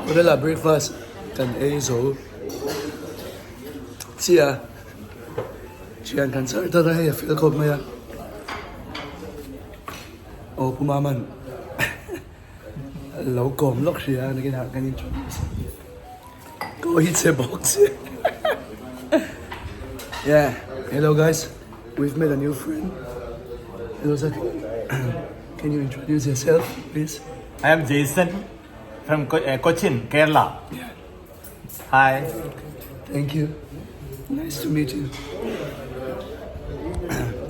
Hotel ah breakfast kan ei zo chiah a, thian kan char thar a hei a fel khawp mai a, aw Pu Maman lo kawm lawk hria a nakinah kan introduce ka aw hi chhe bawk chiah yeah hello guys we've made a new friend hello sir can you introduce yourself please I am Jason from Cochin, Kerala. Yeah. Hi. Thank you. Nice to meet you.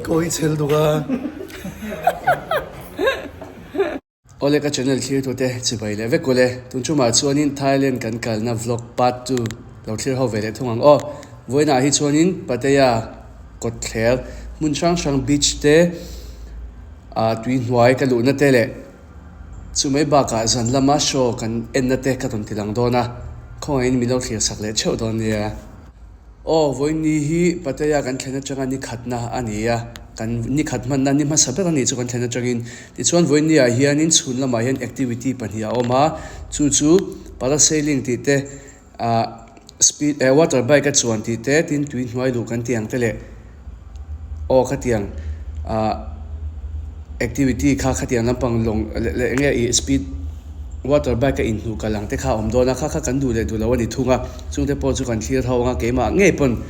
Ko hi chhel duk a. Awle ka channel thlir tute chibai leh vek ule. Tun chumah chuanin Thailand kan kalna vlog part 2 lo thlir ho ve leh thung ang aw. Vawiinah hi chuanin Pattaya kawtthler hmun hrang hrang beach te ah tui hnuai ka luhna te leh Chu mai bakah zan lama show kan enna te ka rawn ti lang dawn a, khawngaihin min lo thlir sak leh theuh dawn nia. Aw, vawiin-ni hi Pattaya kan thlen atanga ni khatna a ni a, kan ni khat hmanna ni hmasa ber a nih chu kan thlen atangin. Tichuan vawiin-ni-ah hianin chhun lamah hian activity pahnih a awm a, chu chu parasailing tih te, ah speed eh water bike a chuan tih te tin tui hnuai luh kan tih ang te leh aw khatiang ah activity kha khatiang lampang lawng leh leh eng nge ih speed water bike a inhnuh kal ang te kha a awm dawn a kha kha kan duh leh duh lo a ni thung a chungte pawh chu kan thlir ho ang a keimah ngei pawn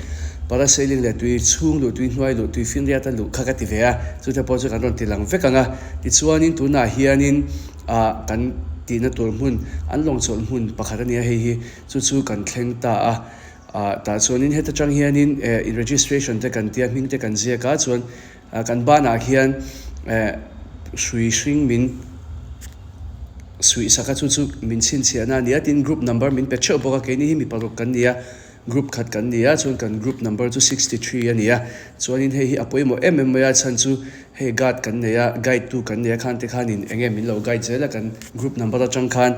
parasailing leh tui chhung luh tui hnuai luh tui finriat a luh kha ka ti ve a chute pawh chu kan rawn ti lang vek ang a tichuanin tunah hianin. ah kan tihna tur hmun an lawng chawlh hmun pakhat a nia hei hi chu chu kan thleng ta a ah tah chuanin heta tang hianin eh in registration te kan tia hming te kan ziak a chuan ah kan banah khian eh hrui hring min suih sak a chu chu min chhinchhiahna a ni a tin group number min pe theuh bawk a keini hi mi paruk kan ni a. Group khat kan ni a, chuan kan group number chu 63 a ni a, chuanin hei hi a pawimawh em em mai a, chhan chu hei guard kan nei a, guide tu kan nei a khan te khanin eng nge min lo guide zel a kan group number atang khan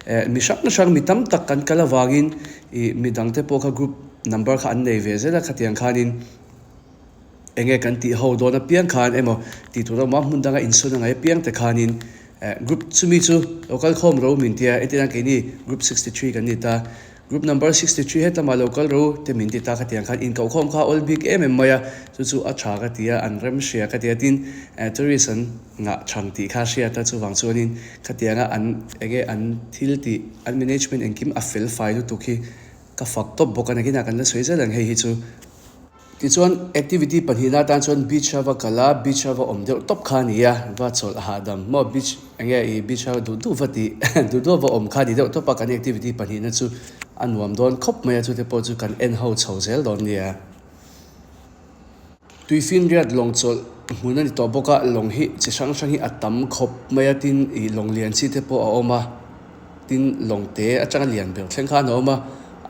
eh mi hrang hrang mi tam tak kan kal avangin ih mi dang te pawh kha group number kha an nei ve zel a khatiang khanin eng nge kan tih ho dawn apiang khan emaw tih tur awm a hmun danga insawn a ngai apiang te khanin eh group chumi chu lo kal khawm ro min tia entirna keini group 63 kan ni ta. Group number 63 hetlama lo kal ro te min ti ta khatiang khan inkohkhawm kha awl bik em em mai a, chu chu a tha ka ti a, an rem hria ka ti a, tin tourist an ngah chhang tih kha hriat a, chuvang chuanin khatianga an enge an thil tih an management engkim a fel fai lutuk hi ka fak tawp bawk a, nakinah kan la sawi zel ang hei hi chu. Tichuan activity pahnihna atan chuan beach a va kal a, beach a va awm deuh tawp kha a ni a, va chawlh hahdam maw beach eng nge ih beach a duh duh va tih duh duh a va awm kha a ni deuh tawp a, kan activity pahnihna chu a nuam dawn khawp mai a, chute pawh chu kan en ho chho zel dawn nia. Tuifinriat lawng chawlh hmun a ni tawh bawk a, lawng hi chi hrang hrang hi a tam khawp mai a, tin ih lawng lian chi te pawh a awm a. Tin, lawngte atanga lian ber thleng khan a awm a,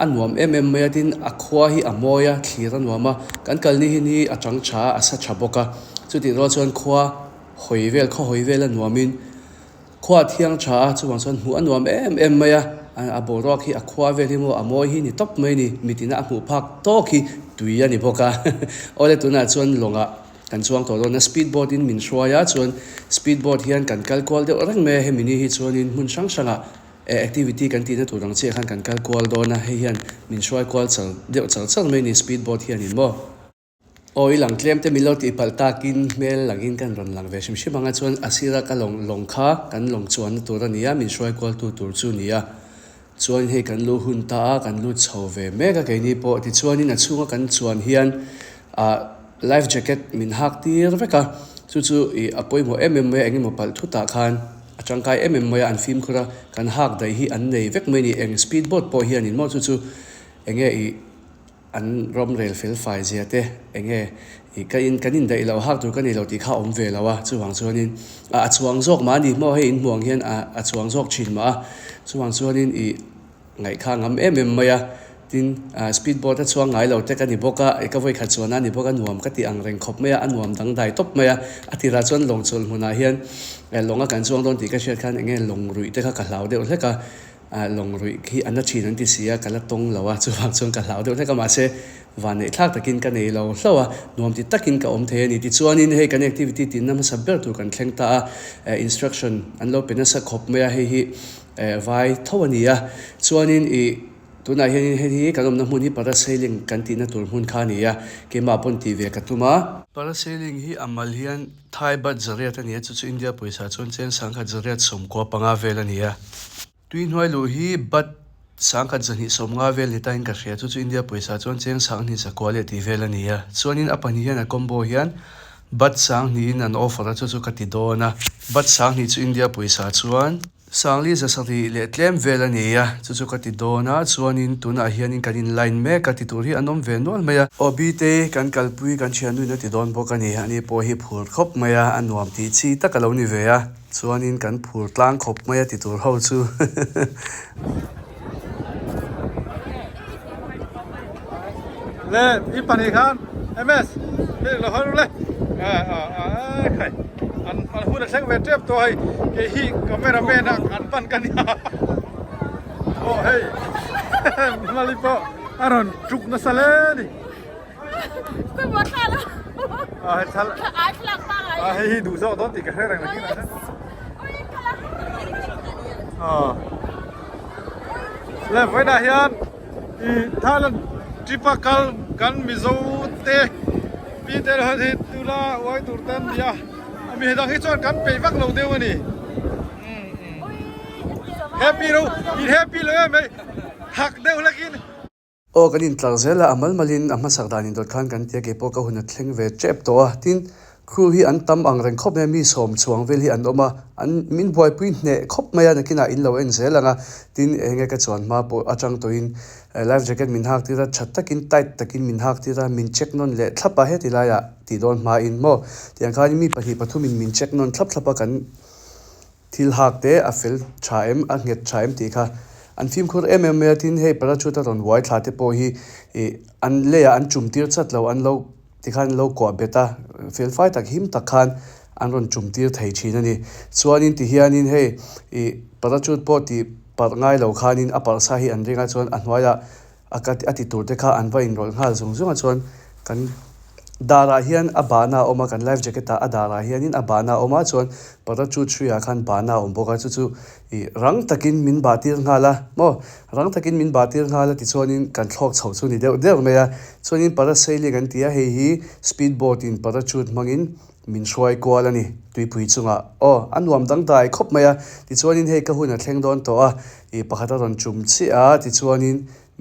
a nuam em em mai a, tin a khua hi a mawi a, thlir a nuam a, kan kalni hi ni a chang tha a, a sa tha bawk a, chutih rual chuan khua hawi vel, khaw hawi vel a nuamin khua a thiang tha a, chuvang chuan hmuh a nuam em em mai a, a boruak hi a khua vel hi maw a mawi hi ni tawp mai a ni, mitin a hmuh phak tawk hi tui a ni bawk a, awle tunah chuan lawngah Kan chuang tawh dawn a, speed boat in min hruai a, chuan speed boat hian kan kal kual deuh reng mai a, hemi ni hi chuanin hmun hrang hrangah eh activity kan tihna tur ang chiah khan kan kal kual dawn a, hei hian min hruai kual char deuh char char mai a ni speed boat hianin maw. Aw i lang tlem te min lo tih palh takin hmel langin kan rawn lang ve hrim hrim ang a, chuan a sira ka lawng lawng kha kan lawng chuanna tur a ni a, min hruai kual tu tur chu ni a, chuan hei kan lu hun ta a, kan lut chho ve mek a keini pawh tichuanin a chhunga kan chuan hian ah Life jacket min hak tir vek a, chu chu ih a pawimawh em em mai a, eng emaw palh thutah khan a tangkai em em mai a, an fimkhur a, kan hak daih hi an nei vek mai a ni, eng speed boat pawh hianin maw chu chu eng nge ih an ram rel fel fai zia te, eng nge ih ka in kan indaih loh hak tur ka nei lo tih kha a awm ve lo a, chuvang chuanin ah a chuang zawk mah a ni maw hei inhmuh ang hian ah a chuang zawk thin mah a, chuvang chuanin ih. Ngaihkha ngam em em mai a, tin speed boat a chhuang ngai lo te ka ni bawk a, ka vawikhat chuan a ni bawk a, nuam ka tih ang reng khawp mai a, a nuam dangdai tawp mai a, a tirah chuan lawng chawlh hmunah hian lawng a kan chuang dawn tih ka hriat khan eng nge lawng ruih te kha ka hlau deuh hlek a, Ah lawng ruih khi a na thin an ti si a, ka la tawng lo a, chuvang chuan ka hlau deuh hlek a, mahse vanneih thlak takin ka nei lo hlauh a, nuam ti takin ka awm thei a ni. Tichuanin hei kan activity tinna hmasa ber tur kan thleng ta a, eh instruction an lo pe nasa khawp mai a, hei hi eh vai tho a ni a, chuanin ih tunah hianin hei hi kan awmna hmun hi parasailing kan tihna tur hmun kha a ni a, keimah pawn tih ve ka tum a. Parasailing hi a mal hian Thai baht zariat a ni a, chu chu India pawisa chuan cheng sangkhat zariat 95 vel a ni a. Tui hnuai luh hi baht sangkhat 250 vel ni tain ka hria, chu chu India pawisa chuan cheng sanghnih zakua leh tih vel a ni a. Chuanin a pahnih hian a combo hian baht sangnihin an offer a, chu chu ka ti dawn a. Baht sanghnih chu India pawisa chuan. Sangli zasarih leh tlem vel a ni a, chu chu ka ti dawn a, chuanin tunah hianin kan in line mek a ti tur hi an awm ve nual mai a. Aw Bite, kan kalpui kan thiannuin a ti dawn bawk a ni, ani pawh hi phur khawp mai a, a nuam tih chi tak a lo ni ve a, chuanin kan phur tlang khawp mai a ti tur ho chu. Le i pahnih khan MS hei lo hawi le khai an an hun a thleng ve tep tawh hei kei hi camera man a an pan ka nia aw hei mali pawh a rawn tuk nasa hle a ni a hei hi duh zawk dawn tih ka hre reng le vawiinah hian ih Thailand trip a kal kan Mizo te pi te ho hi tuna uai tur te an ni a mi dang hi chuan kan peih vak lo deuh a ni happy lo in happy lo em mai thak deuh hlakin. Aw kan intlar zel a, a mal malin a hmasak dan indawt khan kan tia keipawh ka hun a thleng ve tep tawh a, tin crew hi an tam ang reng khawp mai a, mi sawm chhuang vel hi an awm a, an min buaipui hneh khawp mai a, nakinah in lo en zel ang a, tin eng nge ka chuan hma pawh atang tawhin life jacket min hak tir a, tha takin tight takin min hak tir a, min check nawn leh thlap a, heti laiah tih dawn hmain maw tiang khanin mi pahnih pathumin min check nawn thlap thlap a kan Thil hak te a fel tha em, a nghet tha em tih kha an fimkhur em em mai a, tin hei parachute a rawn uai thla te pawh hi ih an leiah an chum tir chat lo, an lo tikhan an lo kuah bet a, fel fai tak him tak khan an rawn chum tir thei thin a ni. Chuanin tihianin hei ih parachute pawh tih parh ngai lo khanin a parh sa hi an ring a, chuan a hnuaiah a ka a ti tur te kha an va inrawlh nghal zung zung a chuan kan darah hian a bahna a awm a kan life jacket ah a darah hianin a bahna a awm a chuan parachute hrui ah khan bahna a awm bawk a chu chu ih rang takin min bah tir nghal a maw rang takin min bah tir nghal a tichuanin kan thlawk chho chu ni deuh deuh mai a chuanin parasailing an ti a hei hi speed boat in parachute hmangin min hruai kual a ni tuipui chungah aw a nuam dangdai khawp mai a tichuanin hei ka hun a thleng dawn tawh a ih pakhat a rawn chum chiah a tichuanin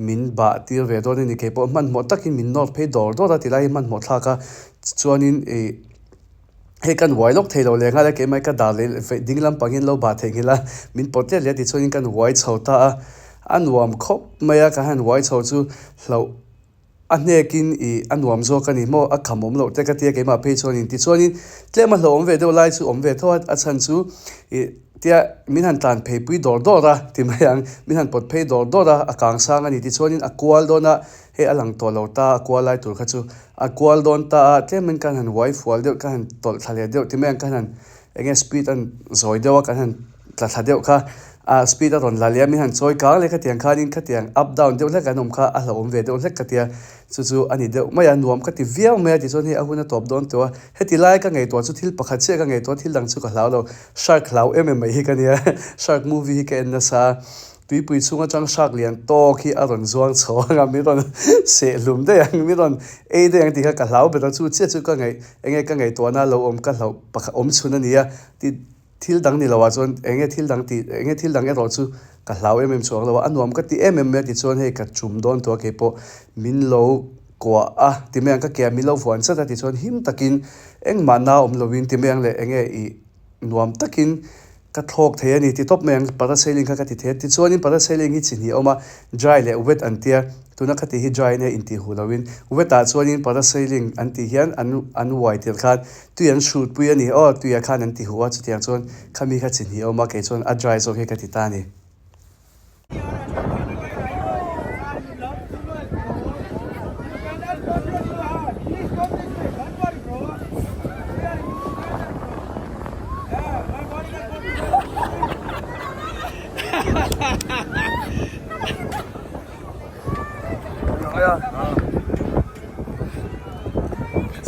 min bah tir ve dawn a ni keipawh hmanhmawh takin min nawr phei dawr dawr a tilai hi hmanhmawh thlak a tichuanin ih hei kan uai lawk thei lo leh nghal a keimah hi ka dar leh ding lampang hian lo bah theihnghilh a min pawt let leh a tichuanin kan uai chho ta a a nuam khawp mai a kan han uai chho chu hlauh. A hnekin ih a nuam zawk a ni maw? A kham awm loh te ka tia keimah phei chuanin tichuanin tlem a hlauhawm ve deuh lai chu awm ve tho a, a chhan chu ih tia min han tlan phei pui dawr dawr a ti mai ang, min han pawt phei dawr dawr a, a kang sang a ni tichuanin a kual dawn a, hei a lang tawh lo ta a kual lai tur kha chu a kual dawn ta a, tlemin kan han uai fual deuh ka han tawlh thla leh deuh ti mai ang ka han eng nge speed an zawi deuh a kan han tla thla deuh kha ah speed a rawn la leh a min han chawi kang leh khatiang khanin khatiang up down deuh hlek an awm kha a hlauhawm ve deuh hlek ka tia chu chu a ni deuh mai a nuam ka ti viau mai a tichuan hei a hun a tawp dawn tawh a heti lai ka ngaihtuah chu thil pakhat chiah ka ngaihtuah thil dang chu ka hlau lo shark hlau em em mai hi ka nia shark movie hi ka en nasa a tuipui chhung atang shark lian tawk hi a rawn zuang chho ang a min rawn seh hlum daih ang min rawn ei daih ang tih kha ka hlau ber a chu chiah chu ka ngaih eng nge ka ngaihtuahna lo awm ka hlauh pakhat awm chhun a ni a ti Thil dang ni loah chuan eng nge thil dang tih eng nge thil dang erawh chu ka hlau em em chhuak lo a, a nuam ka ti em em mai a tichuan hei ka chum dawn tawh a keipawh min lo kuah a ti mai ang ka ke ah min lo vuan chat a tichuan him takin engmah na awm lovin ti mai ang leh eng nge ih nuam takin ka thlawk thei a ni ti tawp mai ang parasailing kha ka ti thei a tichuanin parasailing hi chi hnih a awm a dry leh wet an tia. Tuna ka tih hi dry nia intih huh loin wet ah chuanin parasailing an tih hian an an uai tir khan tui an hrut pui a ni aw tuiah khan an ti huh a chutiang chuan khami kha chi hnih a awm a kei chuan a dry zawk hi ka ti ta a ni.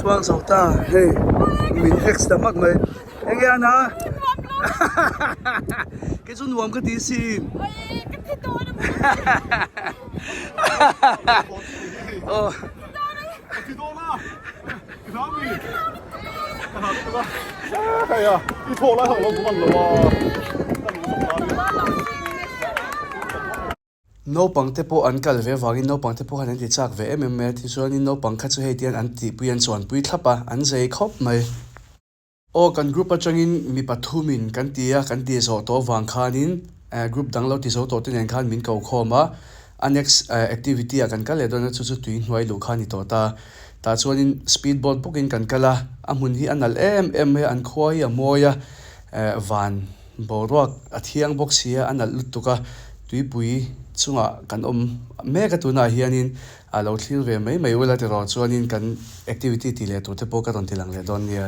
Chuang zo ta hei min ex ta hmak mai enge a na kei chu nuam ka ti sin aw Naupang te pawh an kal ve avangin naupang te pawh khan an ti chak ve em em mai a, tichuanin naupang kha chu hei tian an tihpui an chuanpui thlap a, an zei khawp mai. Aw kan group atangin mi pathumin kan ti a, kan ti zawh tawh avang khanin group dang lo ti zo tawh te nen khan min ko khawm a, a next activity ah kan kal leh dawn a chu chu tui hnuai luh kha a ni tawh ta. Tah chuanin speed boat bawkin kan kal a, a hmun hi a nalh em em mai a, an khua hi a mawi a, van. Boruak a thiang bawk sia a nalh lutuk a, tuipui chungah kan awm mek a tunah hianin a lo thlir ve mai mai ula tiraw chuanin kan activity tih leh tur te pawh ka rawn ti lang leh dawn nia.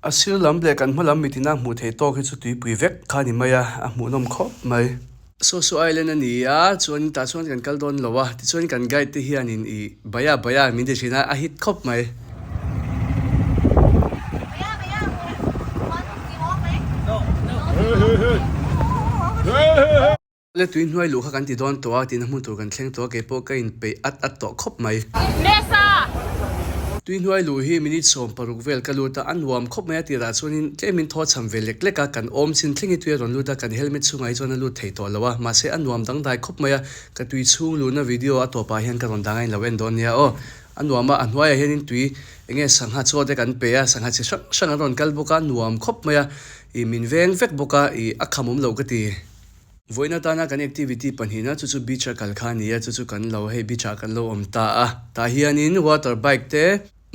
A sir lam leh kan hma lam mitina hmuh theih tawk hi chu tuipui vek kha a ni mai a, a hmuhnawm khawp mai. Saw saw Island a ni a, chuan tah chuan kan kal dawn lo a, tichuan kan guide te hianin ih baya baya min ti thin a, a hit khawp mai. Le tui hnuai luh kha kan ti dawn tawh a tihna hmun tur kan thleng tawh a keipawh ka inpeih at at tawh khawp mai. Tui hnuai luh hi minute 16 vel ka lut a, a nuam khawp mai a tirah chuanin tlemin thaw cham ve lek lek a, kan awm chin thleng hi tui a rawn lut a, kan helmet chhungah hi chuan a lut thei tawh lo a, mahse a nuam dangdai khawp mai a, ka tui chhung luhna video a tawpah hian ka rawn dang a inlo en dawn nia aw. A nuam a, a hnuaiah hianin tui eng nge sangha chaw te kan pe a, sangha chi hrang hrang an rawn kal bawk a, nuam khawp mai a, ih min veng vek bawk a, ih a kham awm lo ka ti. Vawiin atana kan activity pahnihna chu chu beach a kal kha a ni a, chu chu kan lo hei beach ah kan lo awm ta a, tah hianin water bike te,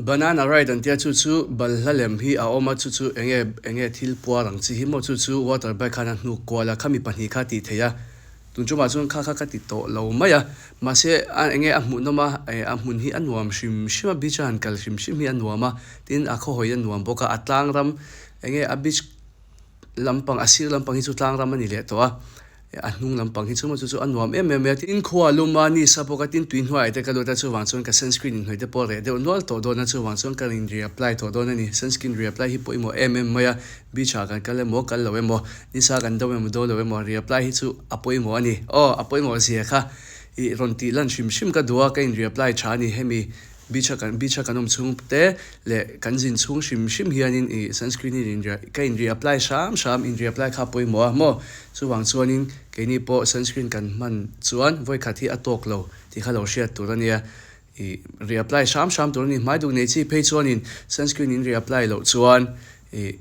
banana ride an tia chu chu balhla lem hi a awm a, chu chu eng nge eng nge thil puar ang chi hi maw chu chu water bike khan a hnuk kual a, khami pahnih kha tih theih a. Tun chungah chuan kha kha ka ti tawh lo mai a, mahse a enge a hmuhnawm a, eh a hmun hi a nuam hrim hrim a, beach a han kal hrim hrim hi a nuam a, tin a khawhawi a nuam bawk a, a tlang ram enge a beach lampang a sir lampang hi chu tlang ram a ni leh tawh a, a hnung lampang hi chu maw chu chu a nuam em em mai a, tin khua lum a ni sa bawk a, tin tui hnuaiah te ka lut a, chuvang chuan ka sunscreen inhnawih te pawh a reh deuh nual tawh dawn a, chuvang chuan ka in reapply tawh dawn a ni, sunscreen reapply hi pawimawh em em mai a. Beach ah kan kal emaw kal lo emaw nisa kan do emaw do lo emaw reapply hi chu a pawimawh a ni. Aw a pawimawh zia kha ih rawn tih lan hrim hrim ka duh a ka in reapply tha a ni hemi beach a kan beach a kan awm chhung te leh kan zin chhung hrim hrim hianin ih sunscreen hi in ka in reapply hram hram in reapply kha a pawimawh a maw chuvang chuanin keini pawh sunscreen kan hman chuan vawikhat hi a tawk lo tih kha lo hriat tur a nia ih reapply hram hram tur a ni hmai duk nei chi phei chuanin sunscreen in reapply loh chuan Ih,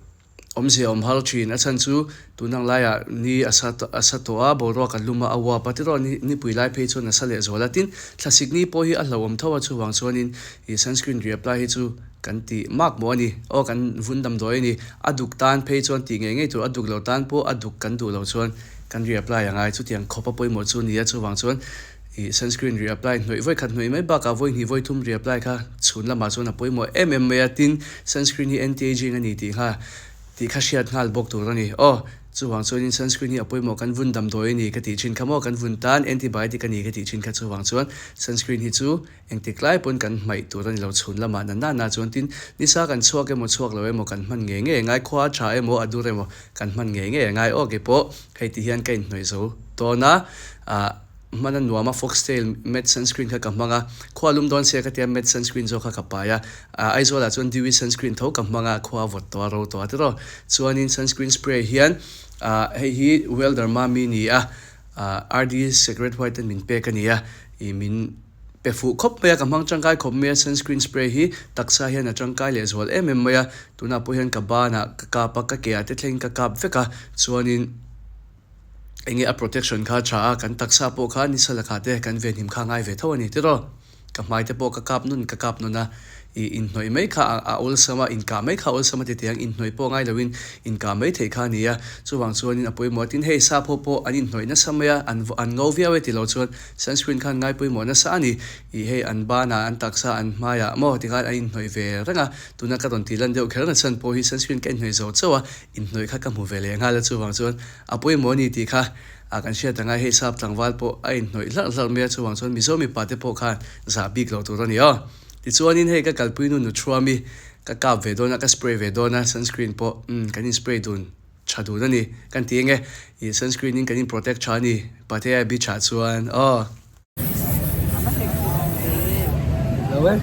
awmzia awm har thin. A chhan chu tun ang laiah ni a sa a sa tawh a, boruak a lum a, a uap a, tiraw ni nipui lai phei chuan a sa leh zual a. Tin, thlasik ni pawh hi a hlauhawm tho a, chuvang chuanin ih sunscreen reapply hi chu kan tih mak mawh a ni. Aw kan vun damdawi a ni. A duk tan phei chuan tih ngei ngei tur, a duk lo tan pawh a duk kan duh loh chuan kan reapply a ngai. Chutiang khawpa pawimawh chu a ni a, chuvang chuan Ih sunscreen reapply hnawih vawi khat hnawih mai bakah vawi hnih vawi thum reapply kha chhun lamah chuan a pawimawh em em mai a, tin sunscreen hi anti-aging a ni tih kha tih kha hriat nghal bawk tur a ni. Aw chuvang chuanin sunscreen hi a pawimawh kan vun damdawi a ni ka tih thin kha maw kan vun tan antibiotic a ni ka tih thin kha chuvang chuan sunscreen hi chu engtik lai pawn kan hmaih tur a ni lo chhun lamah na na na chuan tin nisa kan chhuak emaw chhuak lo emaw kan hman ngei ngei a ngai khua a tha emaw a dur emaw kan hman ngei ngei a ngai aw keipawh hei ti hian ka inhnawih zo tawn a ah. Hman a nuam a, Foxtail matte sunscreen kha ka hmang a, khua lum dawn sia ka tia matte sunscreen zawk kha ka pai a, Aizawl ah chuan dewy sunscreen tho ka hmang a, khua a vawt tawh a, ro tawh a tiraw. Chuanin sunscreen spray hian hei hi Welder Mami ni a, RD Secret White ten min pek a ni a, ih min pe fuh khawp mai a, ka hmang tangkai khawp mai a, sunscreen spray hi taksa hian a tangkai leh zual em em mai a, tunah pawh hian ka banah ka kap a, ka ke ah te thleng ka kap vek a, chuanin. Enge a protection kha tha a, kan taksa pawh kha nisa lakah te kan venhim kha ngai ve tho a ni tiraw? Ka hmai te pawh ka kap nun ka kap nun a, ih inhnawih mai kha a awlsam a, inkah mai kha a awlsam a ti teh ang, inhnawih pawh ngai loin inkah mai theih kha a ni a, chuvang chuanin a pawimawh a, tin hei sap ho pawh an inhnawih nasa mai a, an an ngo viau e ti lo chuan sunscreen khan ngai pawimawh nasa a ni, ih hei an banah an taksa an hmaiah maw tikhan an inhnawih ve reng a, tuna ka rawn tih lan deuh kher na chhan pawh hi sunscreen ka inhnawih zo chauh a, inhnawih kha ka hmu ve leh nghal a, chuvang chuan a pawimawh a ni tih kha. A kan hriat anga hei sap tlangval pawh a inhnawih hlarh hlarh mai a, chuvang chuan Mizo mipa te pawh khan zah bik loh tur a ni aw. Tichuanin hei ka kalpui nu Nuthuami ka kap ve dawn a, ka spray ve dawn a, sunscreen pawh umm kan in spray dun tha dun a ni. Kan ti enge ih sunscreen in kan in protect tha a ni Pattaya beach ah chuan aw. Lo e.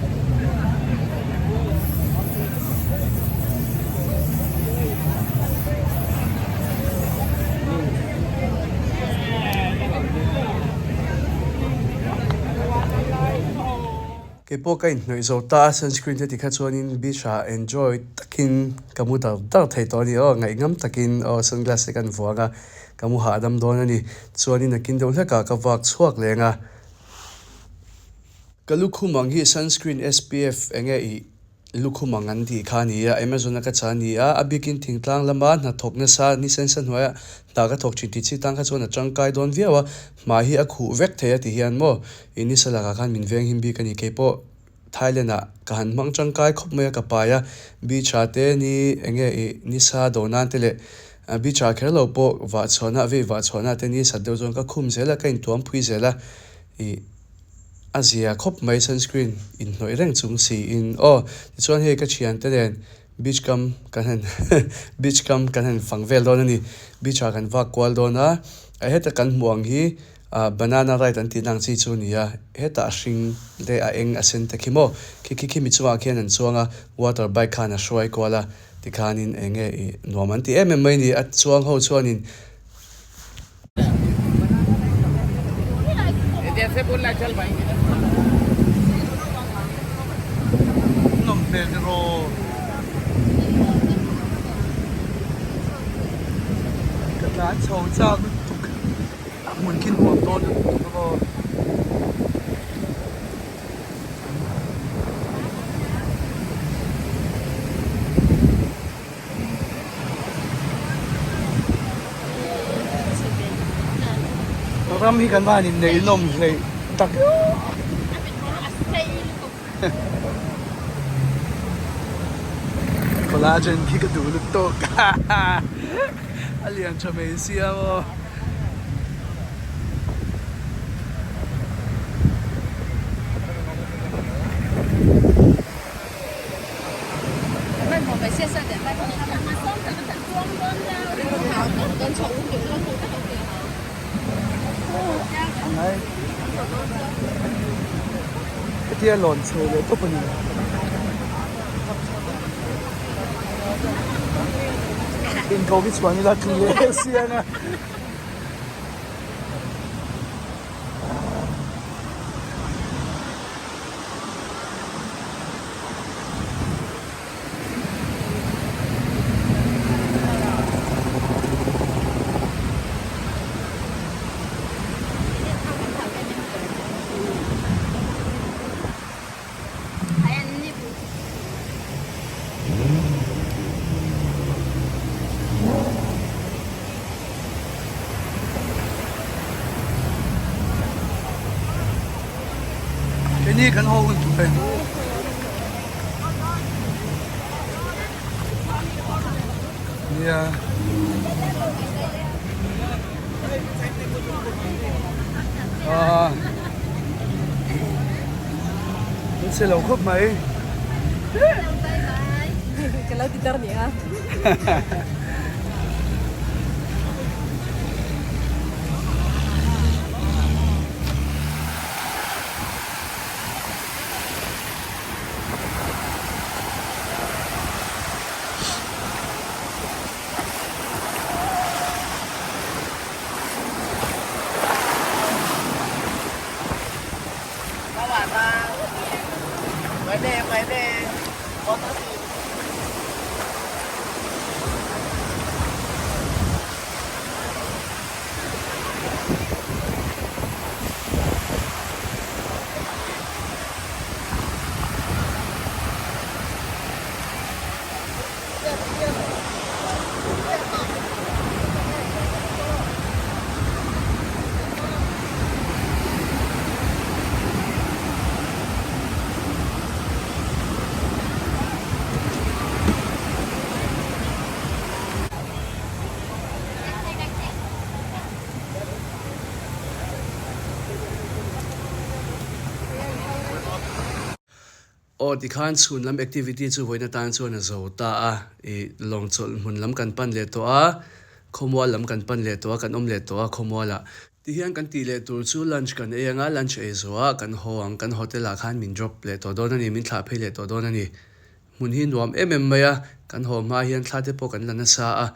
Kei pawh ka inhnawih zo ta a, sunscreen te tikha chuanin beach ah enjoy takin ka mu dar dar thei tawh a ni aw, ngaihngham takin aw sunglass te kan vuang a. Ka mu hahdam dawn a ni. Chuanin a kin deuh hlekah ka vak chhuak leng a. Ka lukhum ang hi sunscreen SPF enge i lukhum ang an tih kha a ni a, Amazon a ka chah a ni a, a bikin thingtlang lama hnathawk nasa ni sensa hnuaia hna ka thawk thin tih chi tan kha chuan a tangkai dawn viau a, hmai hi a khuh vek thei a ti hian maw i nisa lakah khan min veng him bik a ni keipawh Thailand ah ka han hmang tangkai khawp mai a ka pai a, beach ah te ni enge ih nisa do nan te leh beach ah kher lo pawh vah chhuahna vei vah chhuahna te ni sat deuh chuan ka khum zel a ka intuam phui zel a ih a zia khawp mai sunscreen inhnawih reng chung siin aw tichuan hei ka thian te nen beach kam kan han beach kam kan han fang vel dawn a ni beach ah kan vak kual dawn a heta kan hmuh ang hi. Ah banana ride an tih na ang chi chu a ni a, hetah a hring leh a eng a sen te khi maw khi khi khi mi chungah khian an chuang a, water bike khan a hruai kual a tikhanin eng nge ih nuam an ti em em mai a ni, a chuang ho chuanin. Nawm hmel ni rawh. Ka tlan chho chak lutuk. A hmun khi nuam dawn lutuk a maw. Ram hi kan van in neih nawm hleih tak. Collagen khi ka duh lutuk a lian tha mai sia maw. Hetia lawn chho leh tawp a ni. Inko hi chhuan ila tlu leh siang a. Keini kan haw hun tur e. Nia. Ah. Min che lo khawp mai. Ka lo ti tar ni a. Aw tikhan chhun lam activity chu vawiin atan chuan a zo ta a, ih lawng chawlh hmun lam kan pan leh tawh a, khawmual lam kan pan leh tawh a, kan awm leh tawh a khawmualah. Tihian kan tih leh tur chu lunch kan ei anga lunch ei zawhah kan haw ang, kan hotel ah khan min drop leh tawh dawn a ni, min thlah phei leh tawh dawn a ni. Hmun hi nuam em em mai a, kan haw hma hian thla te pawh kan la nasa a,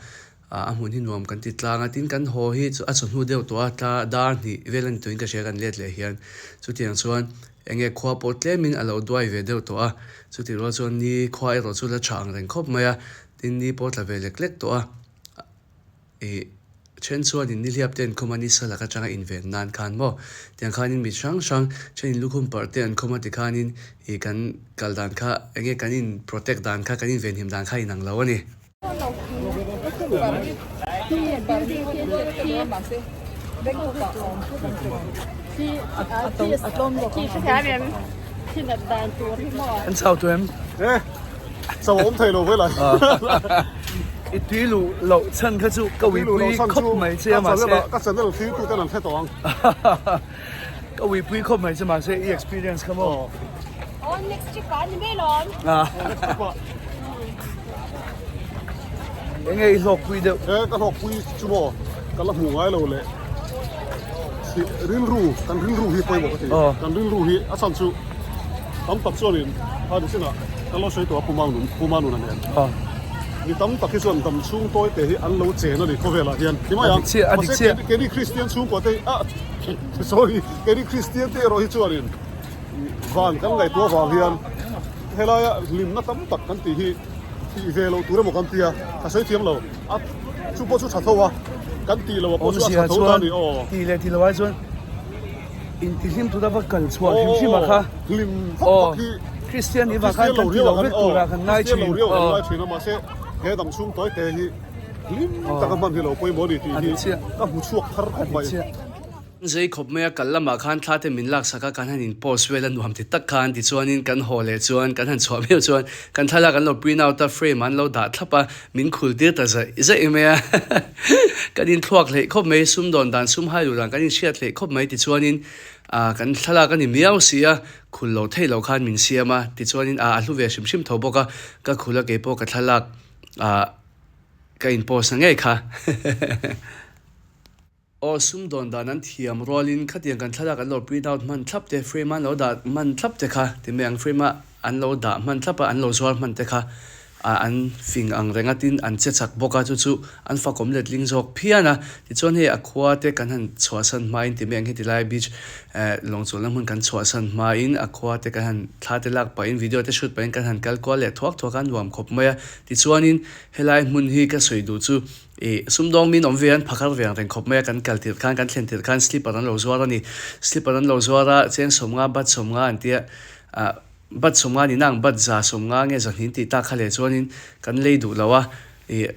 a hmun hi nuam kan ti tlang a, tin kan haw hi a chawhnu deuh tawh a, tla dar hnih vel a ni tuin ka hria kan let leh hian chutiang chuan eng nge khua pawh tlemin a lo duai ve deuh tawh a, chutih rual chuan ni khua erawh chu la tha ang reng khawp mai a, tin ni pawh tla ve lek lek tawh a. Ih, then chuanin nihliap te an khawm a, nisa lak atanga inven nan khan maw? Tiang khanin mi hrang hrang, thenin lukhum parh te an khawm a tikhanin ih kan kal dan kha eng nge kan in protect dan kha, kan invenhim dan kha inang lo a ni. An chau tu em? Chau awm thei lo velai. I tui luh loh chhan kha chu ka uipui khawp mai che a mahse. Ka channel thlir tu ten an hre tawh ang. Ka uipui khawp mai che mahse i experience kha maw. Aw next trip ah ni mai lawm. Enge i hlawkpui deuh? E ka hlawkpui chu maw ka la hmu ngai lo le. Rilru kan rilru hi pawimawh ka ti. Kan rilru hi a chhan chu Tam tak chuanin a ni chinah kan lo sawi tawh a Pu Mangnun, Pu Manuna nen. Mi tam tak hi chuan dam chhung tawi te hi an lo chen a ni khawvelah hian. Ti mai ang. Mahse keini Kristian chhungkua te hi ah sorry keini Kristian te erawh hi chuanin van kan ngaihtuah avang hian helaia hlimna tam tak kan tih hi tih ve loh tur emaw kan tia ka sawi thiam lo. A chu pawh chu tha tho a kan tih loh pawh chu a tha tho ta a ni aw. Tih leh tih loh ai chuan Intihlim tura va kal chhuah hrim hrim a kha. Hlim vak vak hi. Kristian nih vang khan kan ti lo vek tura kan ngai thin. Kristian lo riau kan ngai thin a mahse he dang chhung tawi te hi hlim taka hman hi lo pawimawh a ni tih hi ka hmu chhuak thar khawp mai. Zei khawp mai a kal lamah khan thla te min laksak a kan han in post vel a nuam ti tak khan tichuanin kan haw leh chuan kan han chhuah meuh chuan kan thlalak an lo print out a frame an lo dah thlap a min khul tir ta zaih zaih mai a kan inthluak hleih khawp mai sumdawn dan sum hai luh dan kan inhriat hleih khawp mai tichuanin ah kan thlalak a ni miau si a khul lo theih loh khan min siam a tichuanin ah a hlu ve hrim hrim tho bawk a ka khul a keipawh ka thlalak ah ka in post na ngei kha. Aw sumdawn dan an thiam rualin khatiang kan thlalak an lo print out hman thlap te, frame a an lo dah hman thlap te kha ti mai ang, frame a an lo dah hman thlap a an lo zuar hman te kha ah an fing ang reng a tin an che chak bawk a chu chu an fakawm letling zawk phian a tichuan hei a khua te kan han chhuahsan hmain ti mai ang heti lai beach eh lawng chawlhna hmun kan chhuahsan hmain a khua te kan han thla te lak pahin video te shoot pahin kan han kal kual leh thuak thuak a nuam khawp mai a tichuanin helai hmun hi ka sawi duh chu Ih, sumdawng min awm ve an phakar ve ang reng khawp mai a, kan kal tirh khan, kan thlen tirh khan slipper an lo zuar a ni. Slipper an lo zuar a, cheng sawmnga, bat sawmnga an tia, ah, bat sawmnga ni nang, bat za sawmnga nge zahnin tih tak kha leh chuanin kan lei duh lo a. Ih,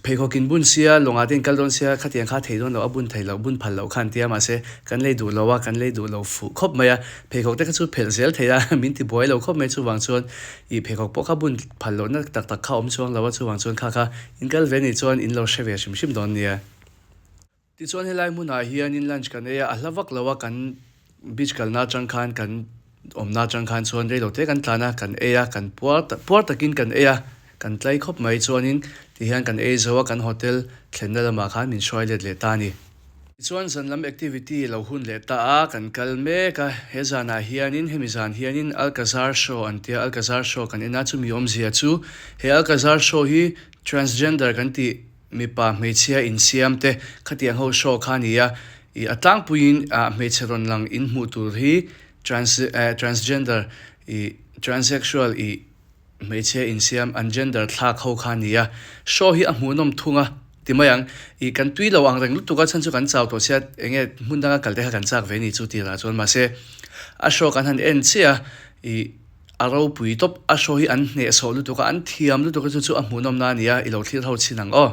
pheikhawk in bun sia, lawngah te in kal dawn sia, khatiang kha thei dawn lo, a bun thei loh, bun phal loh kha an tia, mahse kan lei duh lo a, kan lei duh lo fuh khawp mai a. Pheikhawk te kha chu phelh zel thei a, min ti buai lo khawp mai, chuvang chuan ih pheikhawk pawh kha bun phal lohna tak tak kha awm chuang lo a, chuvang chuan kha kha In kal ve nih chuan in lo hre ve hrim hrim dawn nia. Tichuan helai hmunah hianin lunch kan ei a, a hla vak lo a, kan beach kalna atang khan kan awmna atang khan chuan reilo te kan tlan a, kan ei a, kan puar puar takin kan ei a, kan tlai khawp mai chuanin tihian kan ei zo a, kan hotel thlenna lamah khan min hruai let leh ta a ni. Tichuan zan lam activity lo hun leh ta a, kan kal mek a, he zanah hianin hemi zan hianin Alcazar show an tia, Alcazar show kan en a, chumi awmzia chu he Alcazar show hi transgender kan tih mipa hmeichhia insiam te khatiang ho show kha a ni a, ih a tlangpuiin ah hmeichhe rawn lang in hmuh tur hi trans eh transgender ih transsexual ih Hmeichhia insiam an gender thlak ho kha nia. Show hi a hmuhnawm thung a ti mai ang. Ih kan tui lo ang reng lutuk a chhan chu kan chau tawh sia enge hmun danga kal te kha kan chak ve ni chu tirah chuan mahse a show kan han en chiah a ih a ropui tawp a show hi an hnehsawh lutuk a an thiam lutuk a chu chu a hmuhnawm na a nia i lo thlir ho chhin ang aw.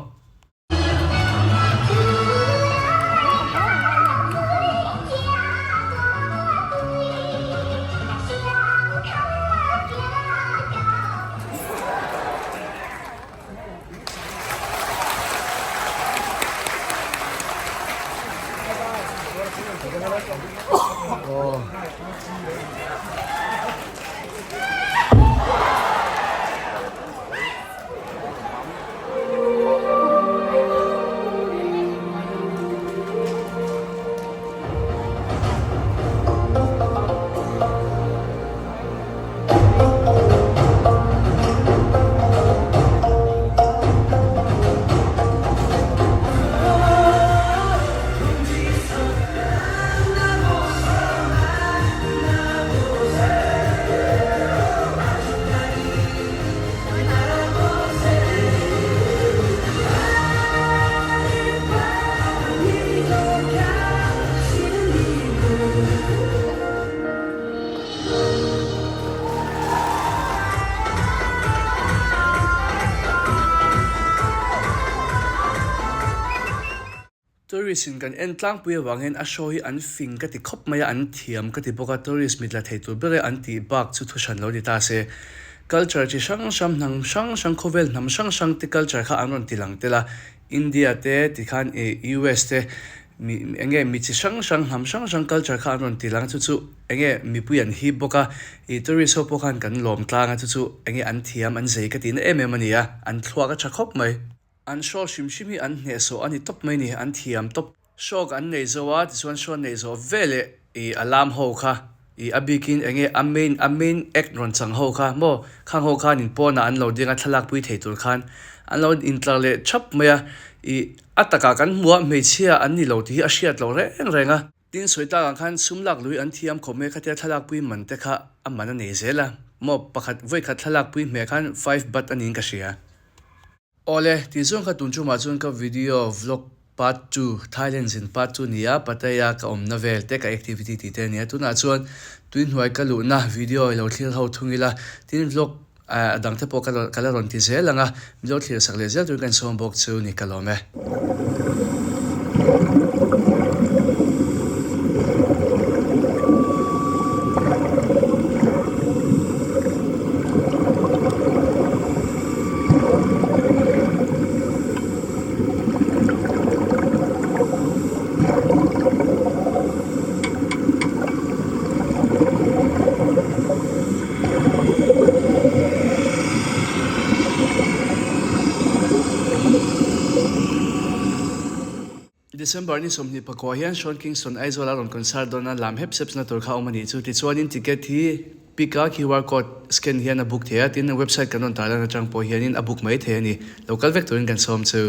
Tourist in kan en tlangpui avang hian a show hi an fing ka ti khawp mai a, an thiam ka ti bawk a, tourist mit la thei tur ber e an tih bak chu thu hran lo ni ta se. Culture chi hrang hrang, hnam hrang hrang, khawvel hnam hrang hrang te culture kha an rawn ti lang tel a, India te tikhan ih US te mi eng nge mi chi hrang hrang, hnam hrang hrang culture kha an rawn ti lang a, chu chu eng nge mipui an hip bawk a, ih tourist ho pawh khan kan lawm tlang a, chu chu eng nge an thiam an zei ka tihna em em a ni a, an thluak a tha khawp mai. An show hrim hrim hi an hnehsawh a ni tawp mai ni, an thiam tawp. Show an nei zo a, tichuan show an neih zawh veleh ih a lam ho kha ih a bikin eng nge a main a main act rawn chang ho kha maw khang ho khan in pawnah an lo ding a thlalak pui thei tur khan an lo intlar leh thap mai a, ih a takah kan hmu a hmeichhia an ni lo tih hi a hriat loh reng reng a. Tin sawi tak ang khan sum lak lui an thiam khawp mai khatia thlalak pui man te kha a man a nei zel a, maw pakhat vawikhat thlalak pui hmeh khan five baht a niin ka hria. Awle, tih zawng kha tun chumah chuan ka video vlog part 2, Thailand zin part 2 nia Pattaya ka awmna vel te ka activity tih te ania. Tunah chuan tuihnuai ka luhna video i lo thlir ho thung ila, tin vlog a dang te pawh ka la rawn ti zel ang a, min lo thlir sak leh zel turin ka insawm bawk chu ni ka lawm e. December ni 24 hian Sean Kingston Aizawl a rawn concert dawn a, lam hep sep na tur kha a awm a nih chu. Tichuanin ticket hi pick a QR code scan hian a book thei a, tin website kan rawn tarlan atang pawh hianin a book mai thei a ni. Lo kal vek turin kan sawm chu.